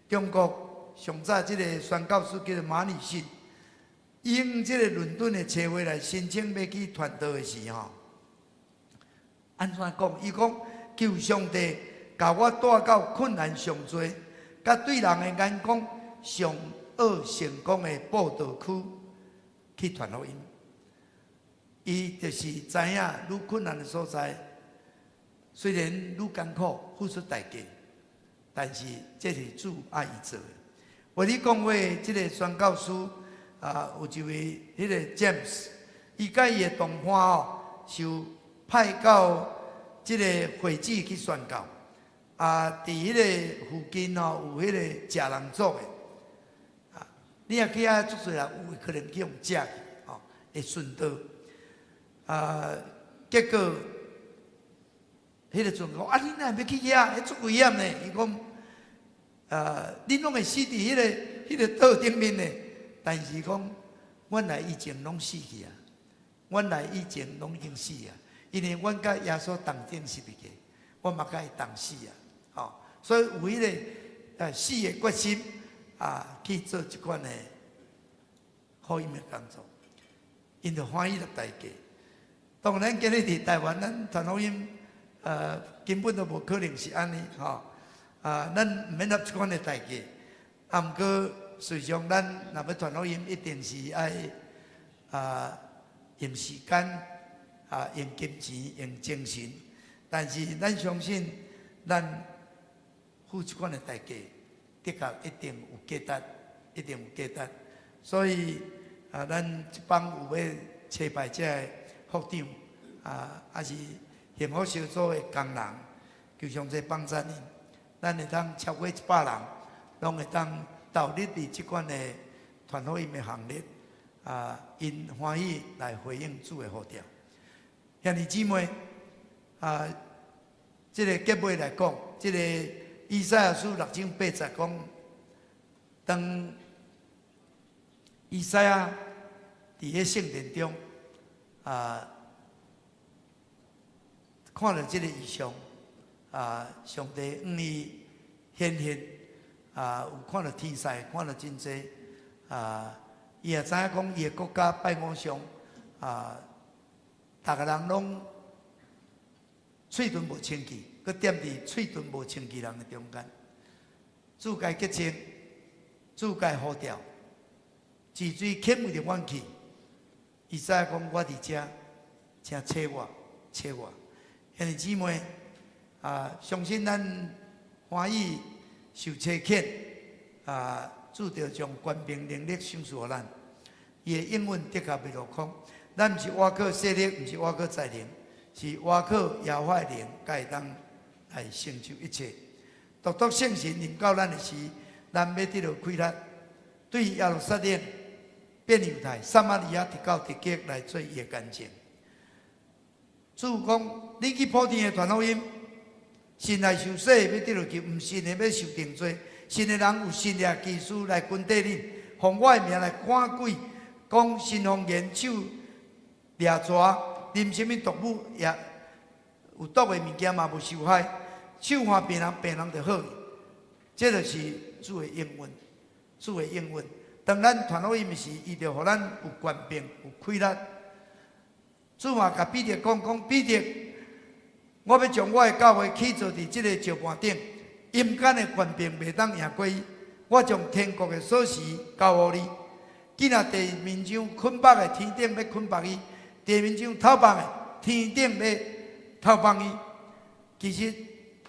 中國上早這个宣教師叫做馬禮遜，用這个倫敦的車會來申請欲去傳道的時吼，按怎講？伊講求上帝共我帶到困難上濟，佮對人的眼光上惡成功的佈道區去傳福音。伊就是知影愈困難的所在，雖然愈艱苦，付出代價，但是這是主愛伊做的。為你講話，這个宣教師啊，有一位彼个 James，伊佮伊的同伴哦，受派到這个會址去宣教。啊，佇彼个附近吼，有彼个食人族的。啊，你若去遐足濟人，有可能去予食去，吼，會順道。啊，結果，彼个陣講啊，恁若欲去遐，彼足危險呢。伊講，啊，恁攏會死佇彼个島頂面呢。但是講，阮來以前攏死去啊，阮來以前攏已經死啊，因為阮佮耶穌同釘十字架，我嘛佮伊同死啊。吼，所以有彼个死的決心啊，去做這款的福音的工作，𪜶就歡喜入代價。當然，今日佇台灣，咱傳福音，根本都無可能是按呢，吼。啊，咱毋免納這款的代價。啊，毋過，事實上，咱若欲傳福音，一定是愛啊用時間、啊用金錢、用精神。但是，咱相信，咱付這款的代價，的確一定有價值，一定有價值。所以，啊，咱這幫有欲差派這个副長，啊，抑是幸福小組的工人，求上帝幫助恁，咱會當超過100人，攏會當投入佇這款的傳福音的行列，啊，𪜶歡喜來回應主的呼召。兄弟姊妹，啊，這个結尾來講，這个以賽亞書六章八節講，當以賽亞佇彼聖殿中，啊，看著這个異象，啊，上帝向伊顯現，啊，有看著天使，看著真濟，啊，伊也知影講伊的國家拜偶像，啊，逐个人攏喙唇無清氣，閣踮佇喙唇無清氣人的中間，主共伊潔淨，主共伊呼召，治水顯為著遠去。以賽亞講：我佇遮，請揣我，揣我。兄弟姊妹，啊，相信咱歡喜受差遣，啊，主著將權柄能力賞賜予咱。伊的應允的確袂落空。咱毋是倚靠勢力，毋是倚靠才能，是倚靠耶和華的靈，才會當來成就一切。獨獨聖神臨到咱的時，咱欲得著氣力，對耶路撒冷、變猶太、撒瑪利亞，直到地極來做伊的見證。主講：你去普天下傳福音，信來受洗的欲得著救，毋信的欲受定罪。信的人有神蹟奇事來跟綴恁，奉我的名來趕鬼，講新方言，手掠蛇，啉啥物毒物也有毒的物件嘛無受害，手按病人，病人就好去。這就是主的應允，主的應允。當咱傳福音的時，伊就予咱有權柄、有氣力。主嘛共彼得講講，彼得，我欲將我的教會起造佇這個石盤頂，陰間的權柄袂當贏過伊。我將天國的鎖匙交予你。既若地面上捆綁的，天頂欲捆綁伊；地面上透放的，天頂欲透放伊。其實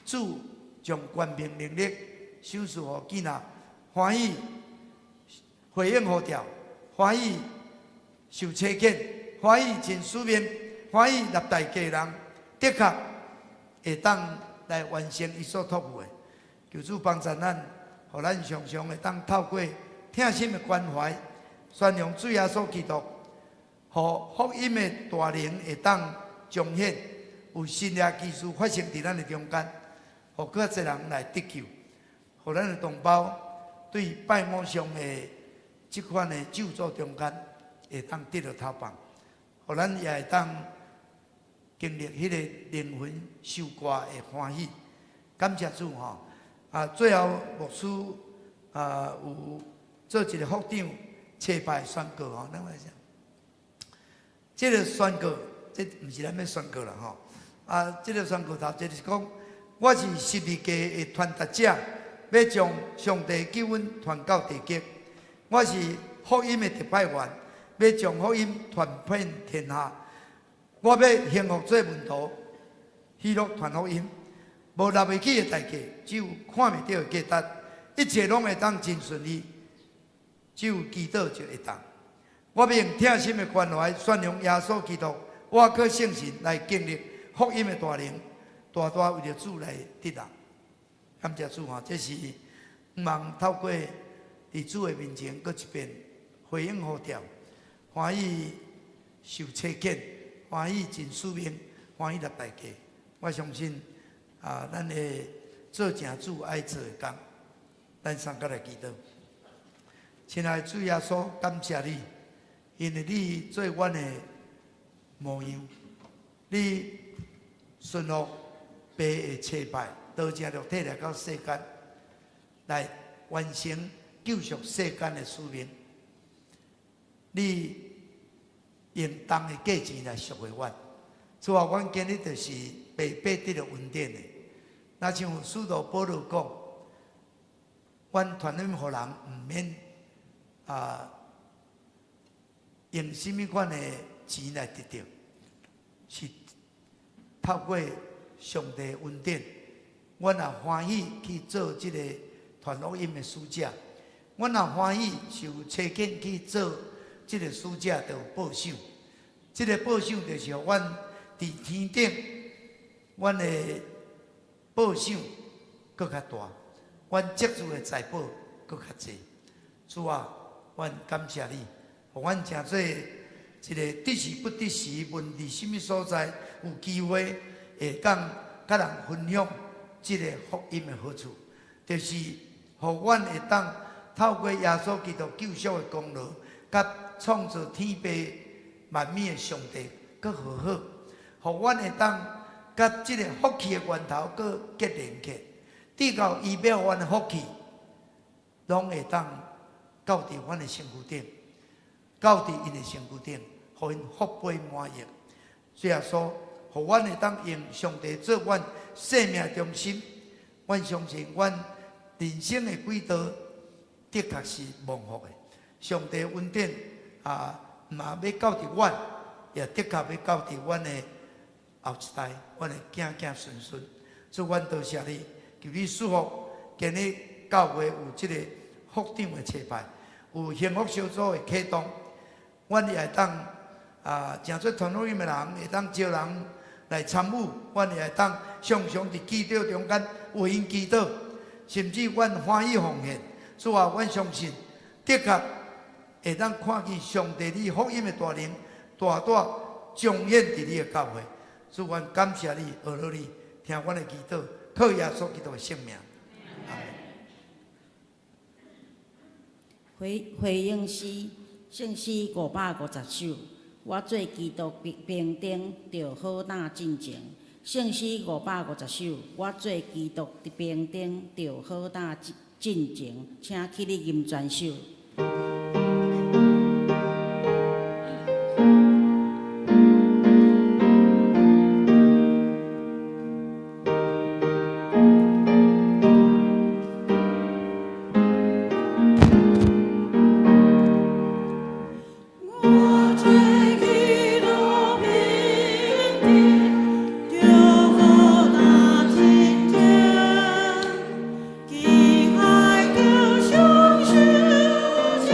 主將權柄能力賞賜予囝仔，歡喜回應呼召，歡喜受差遣，歡喜盡使命，歡喜納大家人，的確會當來完成伊所託付的。求主幫助咱，予咱常常會當透過疼心的關懷，宣揚主耶穌基督，予福音的大能會當彰顯，有神蹟奇事發生佇咱的中間，予閣較濟人來得救，予咱的同胞對拜偶像的這款的咒詛中間，會當得著脫放，予咱也會當經歷彼個靈魂收割的歡喜。感謝主吼！啊，最後牧師啊有做一個福長差派宣告吼，咱來講，這個宣告，這毋是咱欲宣告啦吼。啊，這個宣告頭一個是講，我是十字架的傳達者，欲將上帝救恩傳到地極。我是福音的特派員，欲將福音傳遍天下。我欲幸福做門徒，喜樂傳福音。無納袂起的代價，只有看袂著的價值。一切攏會當真順利，只有祈禱就會當。我欲用疼心的關懷，宣揚耶穌基督，活過聖神來經歷福音的大能，大大為著主來得人。感謝主吼，這是毋茫透過佇主的面前，閣一遍回應呼召，歡喜受差遣，歡喜盡使命，歡喜納代價。我相信啊，咱會做成主愛做的工。咱三個來祈禱。親愛的主耶穌，感謝你，因為你做阮的模樣，你順服父的差派，道成肉體來到世間，來完成救贖世間的使命。你用重的價錢來贖回阮。主啊，阮今日就是白白得著恩典的。若像使徒保羅講，阮傳福音予人，毋免啊用啥物款的錢來得著，是透過上帝恩典，阮也歡喜去做這個傳福音的使者，阮也歡喜受差遣去做這個使者，就有報賞。這個報賞就是予阮佇天頂，阮的報賞閣較大，阮積聚的財寶閣較濟。主啊，阮感謝你，予阮成做一個得時不得時，無論佇啥物所在，有機會會當佮人分享這個福音的好處，就是予阮會當透過耶穌基督救贖的功勞，佮創造天地萬物的上帝閣和好，予阮會當佮這個福氣的源頭閣結連起，直到伊欲予阮的福氣，攏會當到佇阮的身軀頂，到佇𪜶的身軀頂，予𪜶福杯滿溢。主耶穌，予阮會當用上帝做阮生命中心，阮相信阮人生的軌道的確是蒙福的。上帝恩典啊，嘛欲到佇阮，也的確欲到佇阮的後一代，阮的囝囝孫孫。主，阮多謝你，求你賜福，今日教會有這個福長的差派，有幸福小組的啟動，阮也會當啊，成做傳福音的人，會當招人來參與，阮也會當常常佇祈禱中間為𪜶祈禱，甚至阮歡喜奉獻。主啊，阮相信，的確會當看見上帝你福音的大能，大大彰顯佇你的教會。主，阮感謝你，阿羅你，聽阮的祈禱，靠耶穌基督的聖名。阿們。回回應詩，聖詩550首。我做基督兵丁，著好膽進前。聖詩550首，我做基督的兵丁，著好膽進前。請起立吟全首。我做基督兵丁，著好膽進前，期待得賞十字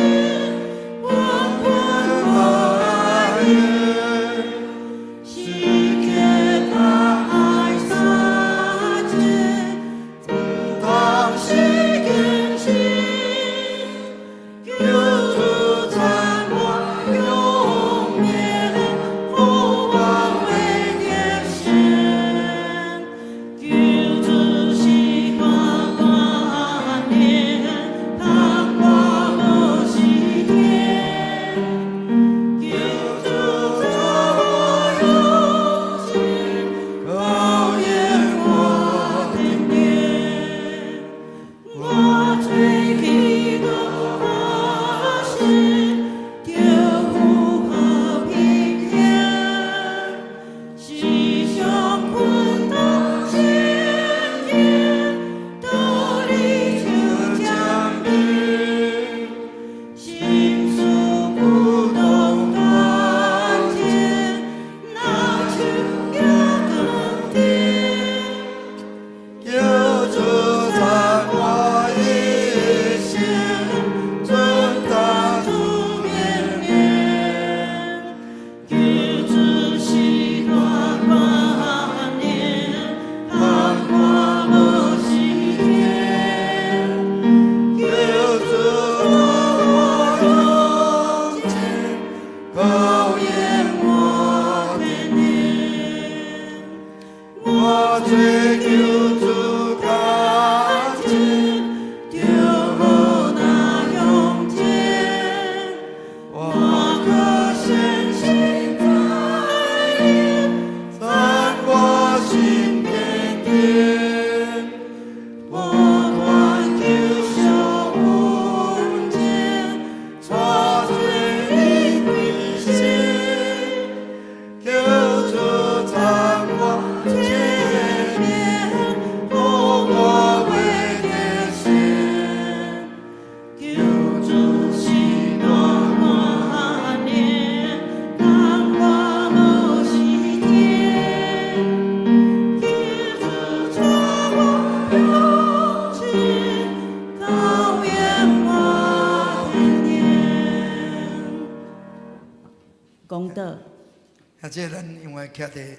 啊，這咱因為徛佇，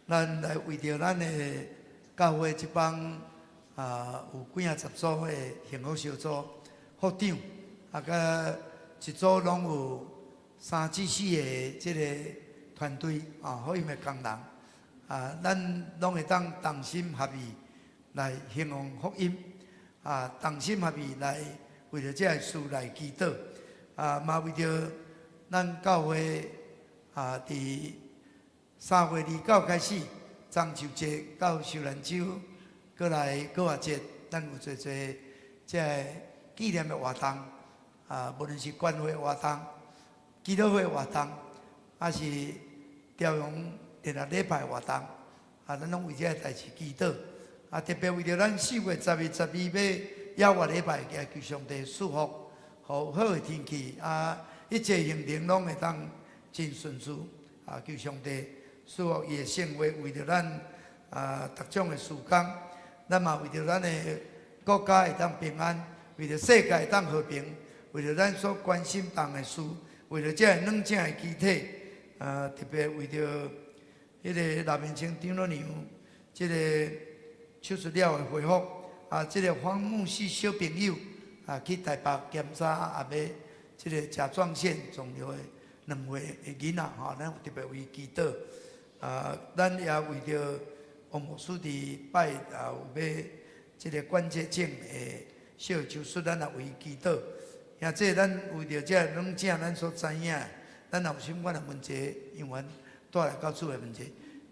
咱來為著咱的教會這幫啊有幾仔十組的幸福小組副長，啊，佮一組攏有三至四個這個團隊啊，福音的工人啊，咱攏會當同心合意來興揚福音，啊，同心合意來為著這个事來祈禱，啊，嘛為著咱教會啊，佇3月29開始，中秋節到受難週，閣來過活節，咱有濟濟這个紀念的活動，啊，無論是關會活動、祈禱會活動，還是朝陽電力禮拜活動，啊，咱攏為這个代誌祈禱。啊，特別為著咱4月11、12欲逾越禮拜，也求上帝賜福，予好的天氣，啊，一切行程攏會當真順遂。啊，求上帝賜福伊的聖話，為著咱啊，逐種的事工，咱嘛為著咱的國家會當平安，為著世界會當和平，為著咱所關心同的事，為著這个軟正的肢體，啊，特別為著彼个林明清長老娘，這个手術了的恢復，啊，這个黃牧師小朋友啊，去台北檢查也欲這个甲狀腺腫瘤的2歲的囡仔吼，咱特別為祈禱。啊，咱也為著王牧師佇拜啊有欲這个關節症的小手術，咱也為祈禱。兄弟，咱為著這軟正，咱所知影，咱若有啥物款的問題，因為帶來到主的面前，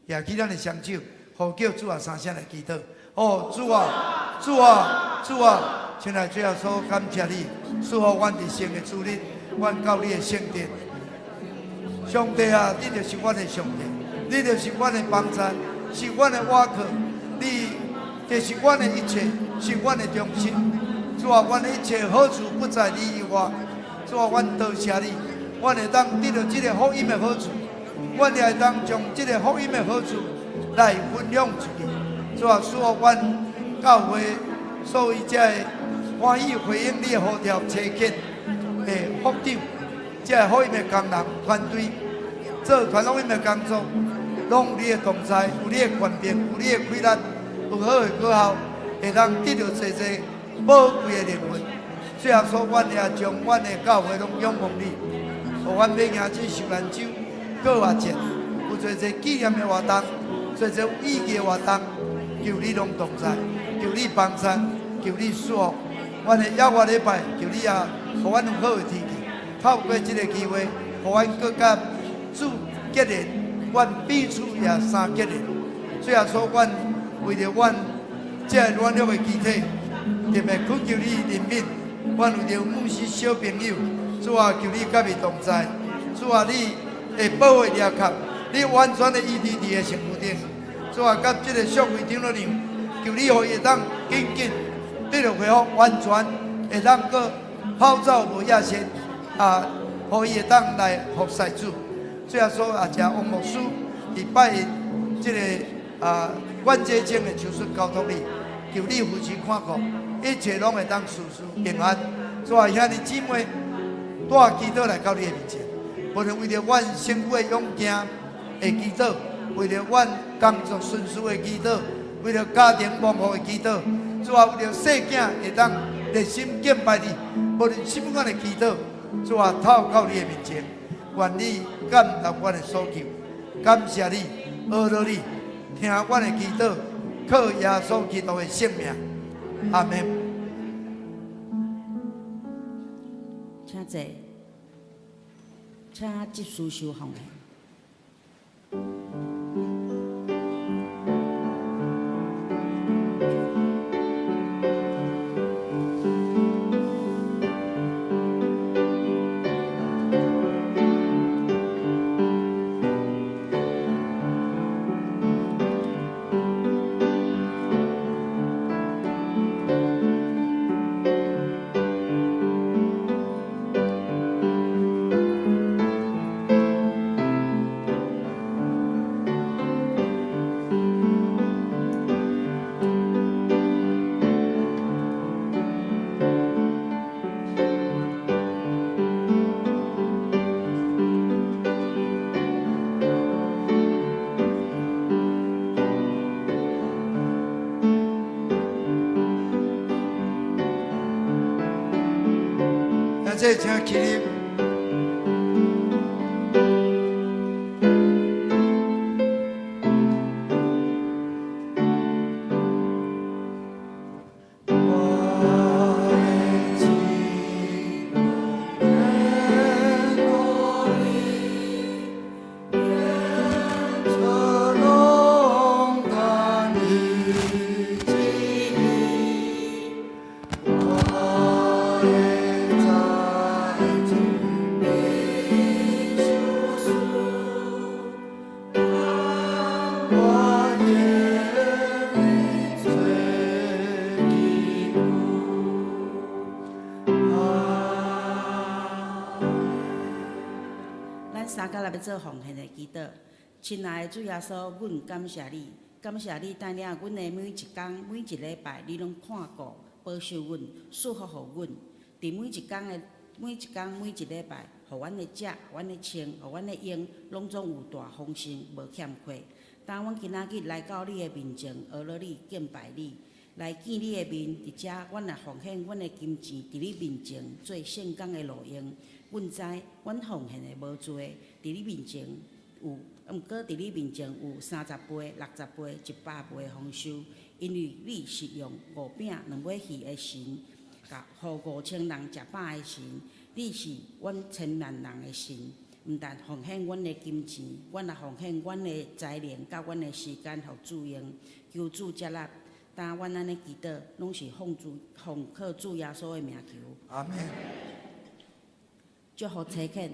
舉起咱的雙手，呼叫主啊三聲來祈禱。哦，主啊，主啊，主啊！親愛主耶穌，感謝你，賜予阮佇聖的主日，阮到你的聖殿。上帝啊，你就是阮的上帝，你就是阮的幫助，是阮的倚靠，你就是阮的一切，是阮的中心。主啊，阮的一切好處不在你以外。主啊，阮多謝你，阮會當得著這个福音的好處，阮也會當將這个福音的好處來分享出去。主啊，賜予阮教會所有這个歡喜回應你的呼召，差遣的副長，這个福音的工人團隊，做傳福音的工作，攏有你的同在，有你的權柄，有你的氣力，有好的果效，會當得著濟濟寶貴的靈魂。最後說，阮也將阮的教會攏仰望你，予阮欲迎這受難週過活節，有濟濟紀念的活動，濟濟有意義的活動，求你攏同在，求你幫助，求你賜福。阮的逾越禮拜，求你也予阮有好的天氣。透過這个機會，予阮閣佮主結連，阮彼此也相結連。最後說，阮為著阮這个軟弱的肢體，特別懇求你憐憫。阮為著牧師小朋友，主啊，求你佮伊同在。主啊，你會保護掠合，你完全的醫治佇个身軀頂。主啊，佮這个淑慧長老娘，求你予伊會當緊緊得著恢復，完全會當閣跑走無野心，啊，予伊會當來服侍主。最後說啊，這王牧師佇拜一這个啊關節症的手術交託你，求你扶持看顧，一切攏會當順順平安。主啊，兄弟姊妹帶祈禱來到你的面前，無論為著阮身軀的勇健的祈禱，為著阮工作順遂的祈禱，為著家庭蒙福的祈禱，主啊，為著細囝會當熱心敬拜你，無論啥物款的祈禱，主啊，透到你的面前，願你感答阮的所求，感謝你，阿羅你，聽阮的祈禱，靠耶穌基督的聖名，阿們。請坐，請執事收奉獻。兄弟請起立。咱三甲來欲做奉獻的祈禱。親愛的主耶穌，阮感謝你，感謝你帶領阮的每一工、每一禮拜，你攏看顧、保守阮、賜福予阮。佇每一工的每一工、每一禮拜，予阮的食、予阮的穿、予阮的用，攏總有大豐盛，無欠缺。當阮今仔日來到你的面前，學了你、敬拜你，來見你的面，佇遮，阮也奉獻阮的金錢，佇你面前做聖工的路用。阮知阮奉獻的無濟，佇你面前有，毋過佇你面前有30倍、60倍、100倍的豐收，因為你是用五餅兩尾魚的神，共予5000人食飽的神，你是阮千萬人的神。毋但奉獻阮的金錢，阮也奉獻阮的才能佮阮的時間，予主用。求主接納，當阮按呢祈禱，攏是奉主奉靠主耶穌的名求。阿們。祝福差遣。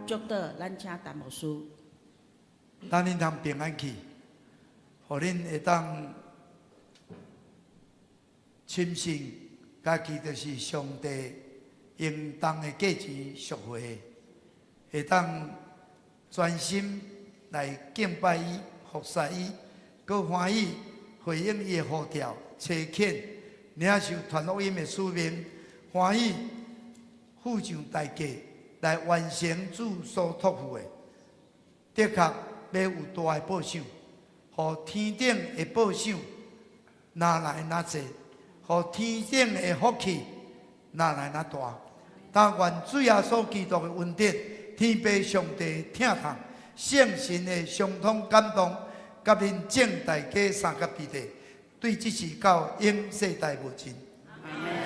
祝禱，咱請陳牧師。等恁通平安去，予恁會當深信家己就是上帝應當的價錢贖回，會當專心來敬拜伊、服侍伊，閣歡喜回應伊的呼召、差遣，領受傳福音的使命，歡喜付上代價來完成主所託付的，的確欲有大的報賞，予天頂的報賞若來若濟，予天頂的福氣若來若大。但願主耶穌基督的恩典、天父上帝疼痛、聖神的相通感動，佮恁眾大家相佮彼得，對這時到永世代無盡。阿們。